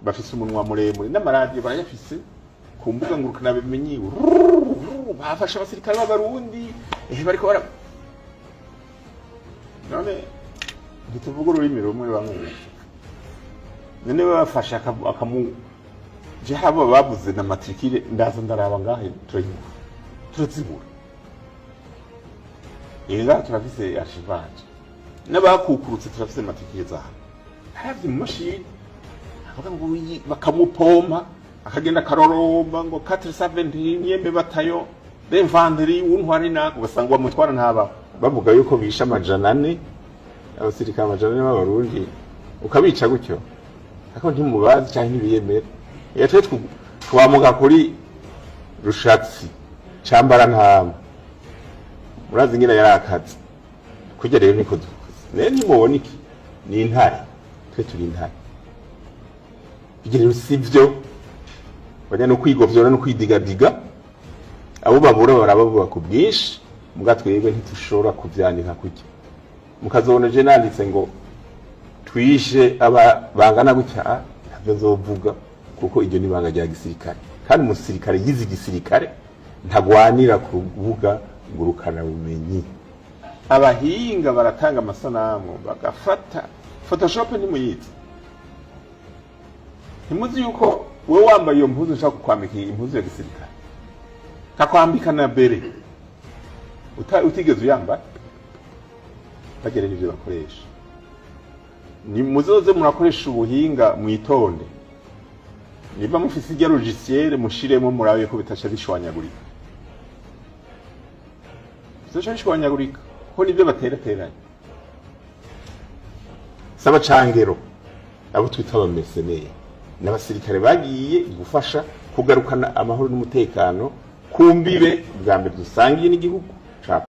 Bafise umunwa muremure n'amaradiyo barayafise ku mbuga ngurukanabumenyi. Bafashe abasirikare b'Abarundi, bariko bara none ntituvuga ururimi rumwe bamwe. None babafashe akamu je habo bavuze na matricule, ndaza ndaraba ngahe, turayibura, turazibura. Ngaha turafise archivage n'abakukurutse, turafise matricule zabo. Haravye mu mashini avuga ngo bakamupompa, akagenda akaroromba ngo 471e bataillon d'infanterie w'untwari nako, ugasanga uwamutwara ntabaho. Bavuga yuko bishe 400, abasirikare 400 b'Abarundi, ukabica gutyo, ariko ntimubazi canke ntibiyemera. Iyo twe twamuka kuri Rushatsi cambara ntama, murazi ingene yarakaze kurya. Rero niko dukoze rero, ntimubona iki ni intare, twe turi intare. Ibyo rero si byo bajya no kwigovyora no kwidigadiga. Abo babura barababura ku bwinshi, muga twebwe ntitushobora kuvyandika kurya. Mukazobona je nanditse ngo twishe aba bangana gutya, ntavyo nzovuga, kuko iryo ni ibanga rya gisirikare. Kandi umusirikare yize igisirikare ntagwanira ku rubuga ngurukana bumenyi. Abahinga baratanga amasanamu, bagafata Photoshop. Ntimuyizi? Ntimuzi yuko wowe wambaye iyo mpuzu, nshaka kukwambika impuzu ya gisirikare, kakwambika na béret utigeze uyambara? Bagere n'ivyo bakoresha. Ni muzoze murakoresha ubuhinga, mwitonde. Niba mufise irya logiciel, mushiremo murabe ko bitaca bishwanyagurika. Bizoca bishwanyagurika kuko nibyo baterateranya. Saba cangero abo twita aba mercenaires n'abasirikare bagiye gufasha kugarukana amahoro n'umutekano ku mbibe bwa mbere dusangiye n'igihugu.